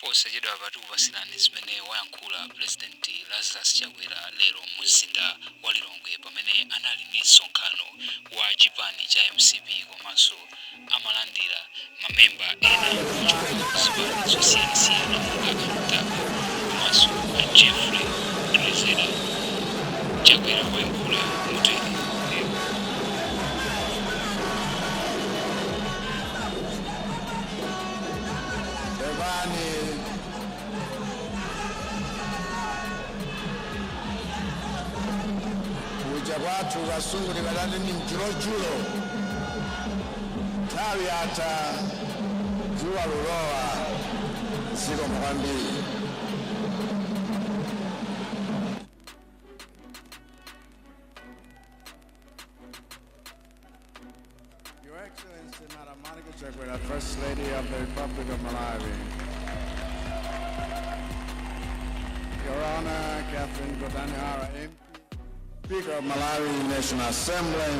Posachedwapa tikupatsirani zimene wayankhula Pulezidenti Lazarus Chakwera lero mu mzinda wa Lilongwe pamene anali ndi msonkhano wa chipani cha mcp komanso amalandira mamemba ena kuchoka ku zipani zosiyanasiyana monga a Mtambo komanso a Jeffrey Grezeda. Chakwera wayankhula motere. Pepani, kuja kwathu Kasungu tikadati ni mjulojulo, nthawi yatha, dzuwa lulowa. Zikomo kwambiri. Your Excellency, Madam Monica Chakwera, First Lady of the Republic of Malawi. Your Honor, Catherine Gotani Hara, MP, Speaker of Malawi National Assembly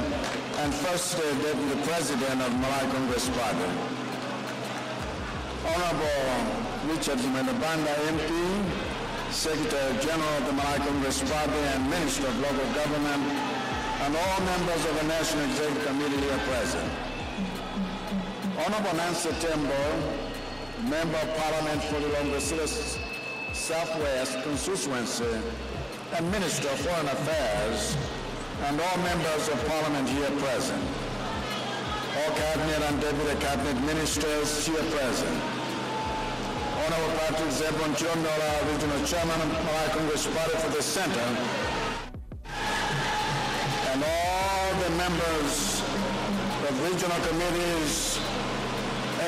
and First Deputy President of Malawi Congress Party. Honorable Richard Chimwendo Banda, MP, Secretary General of the Malawi Congress Party and Minister of Local Government, and all members of the National Executive Committee here present. Honorable Nancy Tembo, Member of Parliament for the Lilongwe City Southwest Constituency and Minister of Foreign Affairs, and all members of Parliament here present. All Cabinet and Deputy Cabinet Ministers here present. Honorable Patrick Zebron Chilondola, Regional Chairman of Malawi Congress Party for the Center, and all the members of regional committees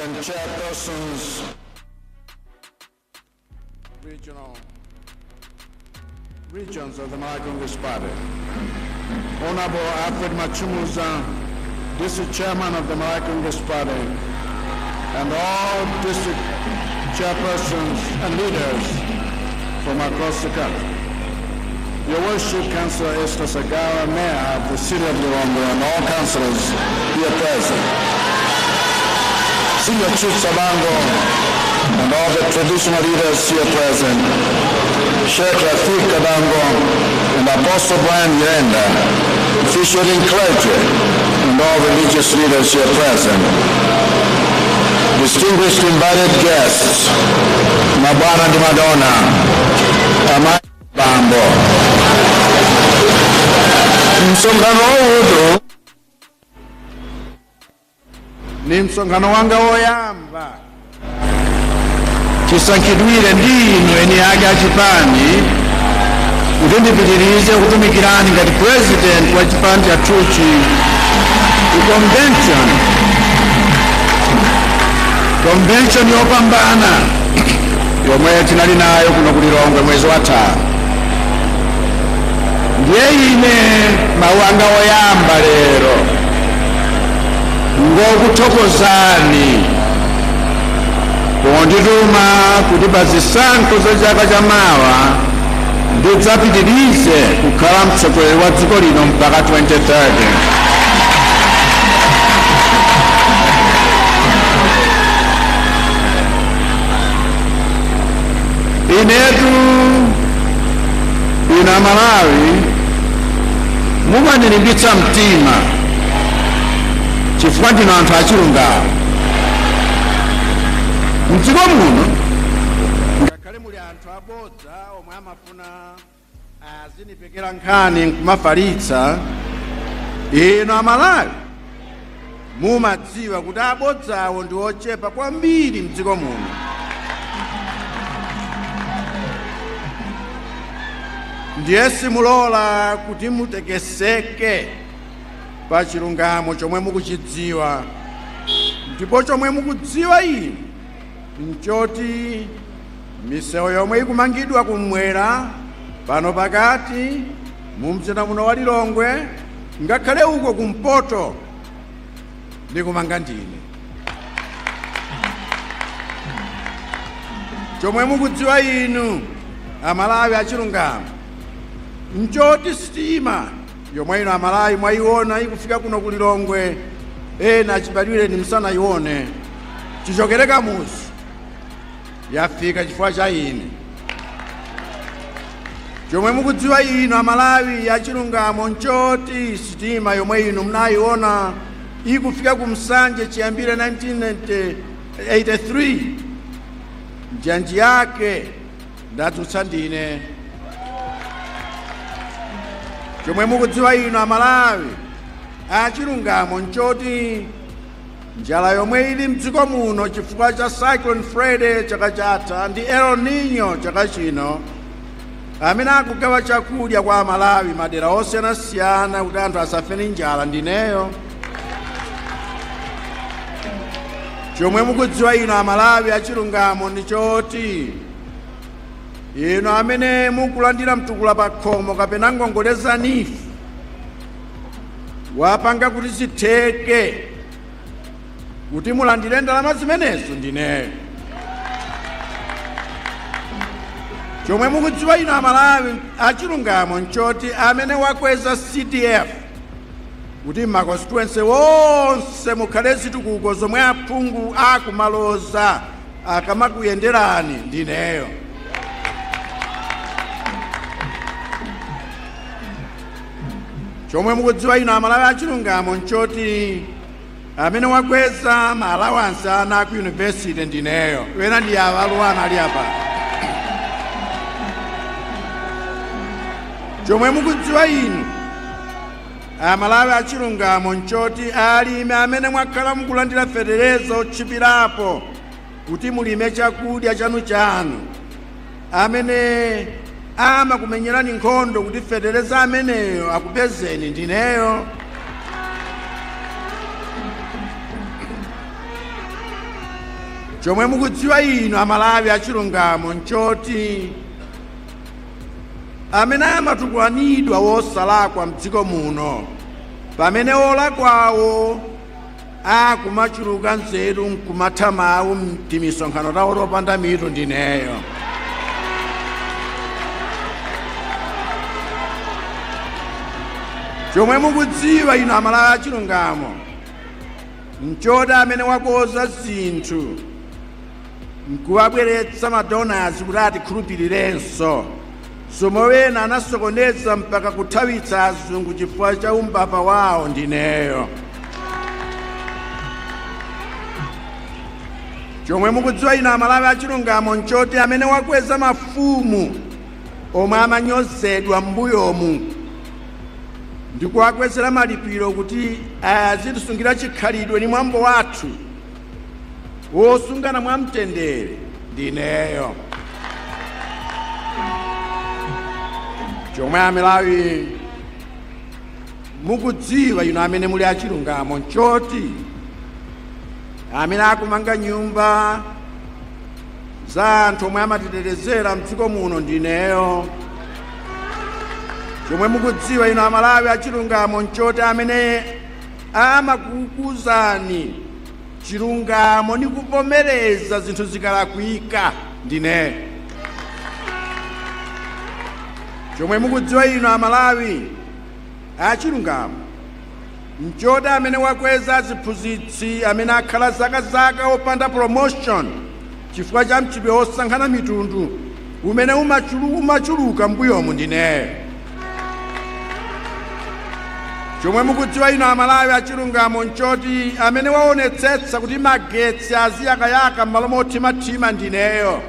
and chairpersons, regional regions of the Malawi Congress Party. Honorable Alfred Machumuza, District Chairman of the Malawi Congress Party, and all district chairpersons and leaders from across the country. Your Worship, Councillor Esther Sagara, Mayor of the City of Lilongwe, and all councillors here present. Senior Chief Sabango, and all the traditional leaders here present. Sheikh Rafiq Kadango and Apostle Brian Yenda, officiating clergy, and all religious leaders here present. Distinguished invited guests, Mabwana ndi Madonna, Amai, Bambo. Msonkhano uwu ni msonkhano wanga woyamba chisankhidwire ndi inu eni ake achipani kuti ndipitirize kutumikirani ngati president wa chipani chathuchi ku convention yopambana yomwe tinali nayo kuno ku Lilongwe mwezi watha. Ndiye ine mawu anga oyamba lero ngokuthokozani pondituma kuti pa zisankho za chaka cha mawa ndidzapitirize kukhala mtsogoleri wa dziko lino mpaka 2030. Inetu, inu Amalawi mumandilimbitsa mtima chifukwa ndinu anthu achilungamo. Mdziko muno ngakhale muli anthu abodza omwe amafuna azinipekera nkhani nkumafalitsa, inu Amalawi mumadziwa kuti abodzawo ndi ochepa kwambiri mdziko muno. Ndiye simulola kuti mutekeseke pa chilungamo chomwe mukuchidziwa, ndipo chomwe mukudziwa inu nchoti misewu yomwe ikumangidwa kumwera pano, pakati mu mzinda muno wa Lilongwe, ngakhale uko kumpoto, ndikumanga ndine. Chomwe mukudziwa inu Amalawi achilungamo nchoti sitima yomwe inu Amalawi mwayiona ikufika kuno ku Lilongwe, ena achibadwire ni msanayione, chichokere Kamuzu, Yafika chifukwa cha ine. Chomwe mukudziwa inu Amalawi achilungamo nchoti sitima yomwe inu munayiona ikufika ku Msanje chiyambire 1983, njanji yake ndadzutsa ndine. Chomwe mukudziwa inu Amalawi achilungamo nchoti njala yomwe ili mdziko muno chifukwa cha Cyclone Freddy chaka chatha ndi El Nino chaka chino, amene akugawa chakudya kwa Amalawi madera osiyanasiyana kuti anthu asafe ndi njala ndineyo. Chomwe mukudziwa inu Amalawi achilungamo ndi choti inu amene mukulandira mtukula pa khomo kapena ngongole za NEEF, wapanga kuti zitheke kuti mulandire ndalama zimenezo ndineyo. Chomwe mukudziwa inu Amalawi achilungamo nchoti amene wakweza CDF kuti m'makonstituency wonse mukhale zitukuko zomwe aphungu akumaloza akamakuyenderani ndineyo. Chomwe mukudziwa inu Amalawi achilungamo nchoti amene wakweza ma allowance ana ku university ndineyo. Wena ndi awa aluwana ali apa. Chomwe mukudziwa inu Amalawi achilungamo nchoti alimi amene mwakhala mukulandira fetereza otchipirapo kuti mulime chakudya chanu chanu, amene amakumenyerani nkhondo kuti fetereza ameneyo akupezeni ndineyo. Chomwe mukudziwa inu Amalawi achilungamo nchoti amene amatukwanidwa wosalakwa mdziko muno pamene olakwawo akumachuluka nzeru nkumatha mawu mtimisonkhano tawo topanda mitu ndineyo. Chomwe mukudziwa inu Amalawi achilungamo nchoti amene wakoza zinthu nkuwabweretsa madonors kuti atikhulupirirenso, zomwe wena anasokoneza mpaka kuthawitsa azungu chifukwa cha umbava wawo ndineyo. Chomwe mukudziwa inu Amalawi achilungamo nchoti amene wakweza mafumu omwe amanyozedwa m'mbuyomu ndi kuwakwezera malipiro kuti azitisungira chikhalidwe ni mwambo wathu wosungana mwamtendere ndineyo. Chomwe Amalawi mukudziwa inu amene muli achilungamo nchoti amene akumanga nyumba za anthu omwe amatitetezera mdziko muno ndineyo. Chomwe mukudziwa inu Amalawi achilungamo nchoti amene amakuuzani chilungamo ni kuvomereza zinthu zikalakwika ndineyo. Chomwe mukudziwa inu Amalawi achilungamo nchoti amene wakweza aziphunzitsi amene akhala zakazaka opanda promotion chifukwa cha mchitidwe wosankhana mitundu umene umachuluka m'mbuyomu ndineyo. Chomwe mukudziwa inu Amalawi achilungamo nchoti amene waonetsetsa kuti magetsi aziyakayaka m'malo mothimathima ndineyo.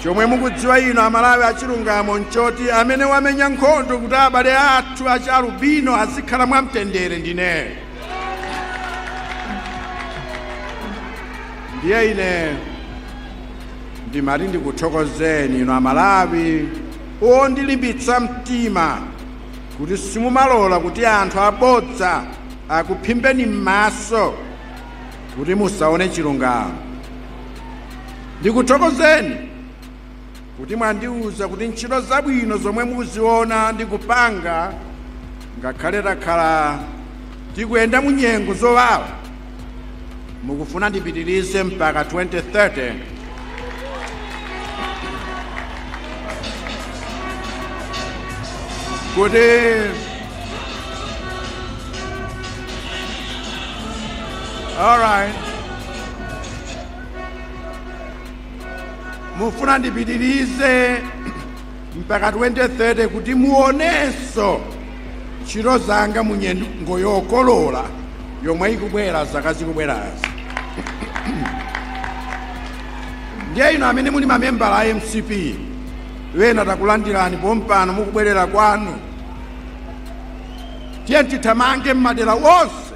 Chomwe mukudziwa inu Amalawi achilungamo nchoti amene wamenya nkhondo kuti abale athu achialubino azikhala mwamtendere ndineyo. Ndiye ine ndimati ndikuthokozeni inu Amalawi ondilimbitsa mtima kuti simumalola kuti anthu abodza akuphimbeni m'maso kuti musaone chilungamo. Ndikuthokozeni kuti mwandiuza kuti ntchito zabwino zomwe mukuziona ndikupanga, ngakhale takhala tikuyenda mu nyengo zowawa, mukufuna ndipitirize mpaka 2030. Kuti all right. Mufuna ndipitirize mpaka 2030 kuti muonenso ntchito zanga mu nyengo yokolola yomwe ikubwera, zaka zikubwerazi. Ndiye ino amene muli mamembala a MCP, wena takulandirani pompano mukubwerera kwanu. Tiye tithamange m'madera onse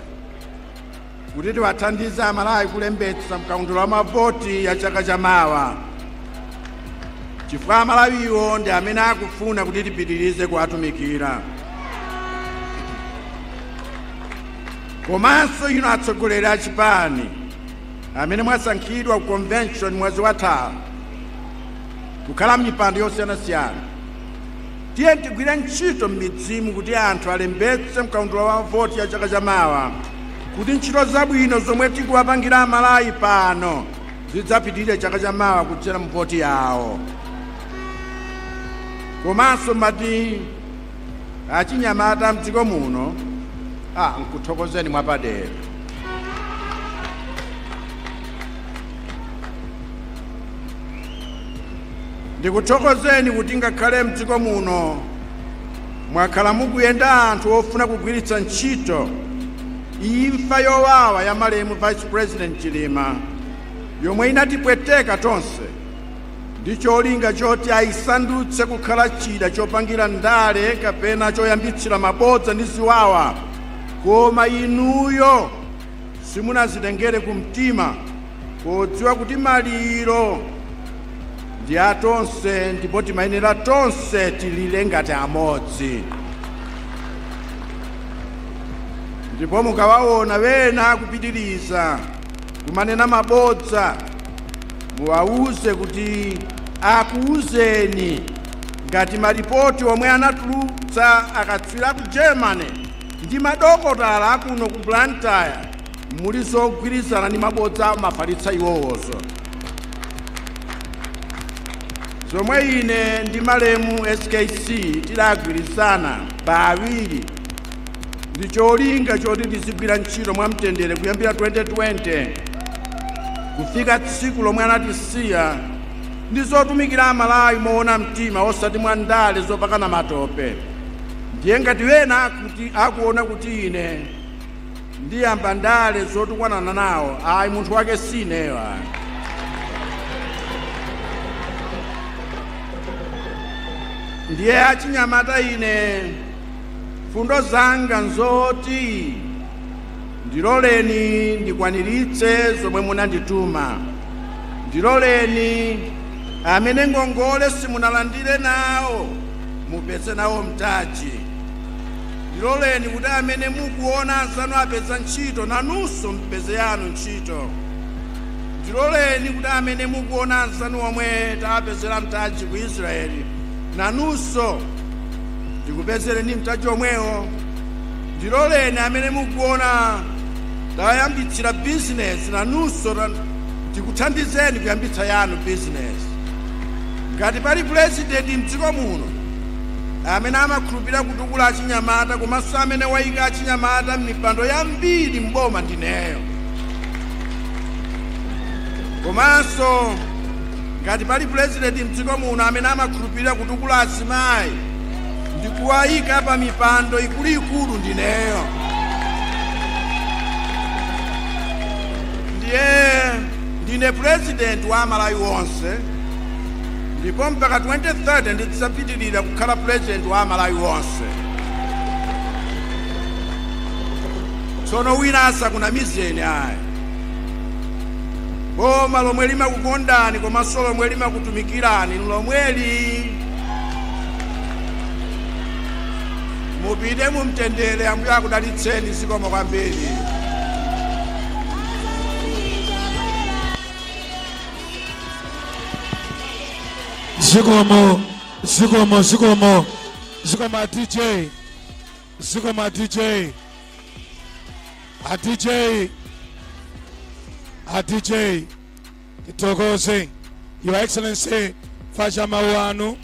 kuti tiwathandize Amalawi kulembetsa mkaundula wa mavoti ya chaka chamawa, chifukwa Amalawiwo ndi amene akufuna kuti tipitirize kuwatumikira. Komanso ino atsogoleri a chipani amene mwasankhidwa ku convention mwezi wathawu kukhala m'mipando yosiyanasiyana, tiye tigwire ntchito m'midzimu kuti anthu alembetse mkaundula wa voti ya chaka chamawa, kuti ntchito zabwino zomwe tikuwapangira Amalawi pano zidzapitirire chaka chamawa kudzera mu voti yawo. Komanso mati achinyamata mdziko muno, nkuthokozeni mwapadera. Ndikuthokozeni kuti ngakhale mdziko muno mwakhala mukuyenda anthu ofuna kugwiritsa ntchito imfa yowawa ya malemu Vice President Chilima, yomwe inatipweteka tonse, ndi cholinga choti ayisandutse kukhala chida chopangira ndale kapena choyambitsira mabodza ndi ziwawa, koma inuyo simunazitengere kumtima, podziwa kuti maliro ndi atonse ndipo timayenera tonse tilire ngati amodzi. Ndipo mukawaona wena akupitiriza kumanena mabodza, muwauze kuti akuuzeni ngati malipoti omwe anatulutsa akatswiri aku Germany ndi madokotala akuno ku Blantyre muli zogwirizana ndi mabodza amafalitsa iwowozo, zomwe ine ndi malemu SKC tidagwirizana pa awiri ndi cholinga choti tizigwira ntchito mwamtendere kuyambira 2020 kufika tsiku lomwe anatisiya, ndi zotumikira Amalawi moona mtima, osati mwa ndale zopakana matope. Ndiye ngati wena akuti akuona kuti ine ndiyamba ndale zotukwanana nawo, ayi, munthu wake si ineyo, ayi. Ndiye achinyamata, ine fundo zanga nzoti ndiloleni ndikwaniritse zomwe munandituma. Ndiloleni amene ngongole simunalandire nawo mupeze nawo mtaji. Ndiloleni kuti amene mukuona anzanu apeza ntchito, nanunso mpeze yanu ntchito. Ndiloleni kuti amene mukuona anzanu omwe tapezera mtaji ku Israeli, nanunso ndikupezereni mtaji omwewo. Ndiloleni amene mukuona tayambitsira bizinesi, nanunso tikuthandizeni kuyambitsa yanu bizinesi. Ngati pali purezidenti mdziko muno amene amakhulupirira kutukula achinyamata komanso amene wayika achinyamata m'mipando yambiri mboma, ndineyo. Komanso ngati pali purezidenti mdziko muno amene amakhulupirira kutukula azimayi ndi kuwayika pa mipando ikuluikulu, ndineyo. Ndiye ndine purezidenti wa Amalawi onse, ndipo mpaka 2030 ndidzapitirira kukhala purezidenti wa Amalawi onse. Tsono wina asakunamizeni ayi. Boma lomwe limakukondani komanso lomwe limakutumikirani lomweli. Mupite mumtendere, Ambuye akudalitseni. Zikomo kwambiri. Zikomo, zikomo, zikomo, zikomo a DJ, zikomo a DJ, a DJ, a DJ. Tithokoze, Your Excellency, fa cha mawu anu.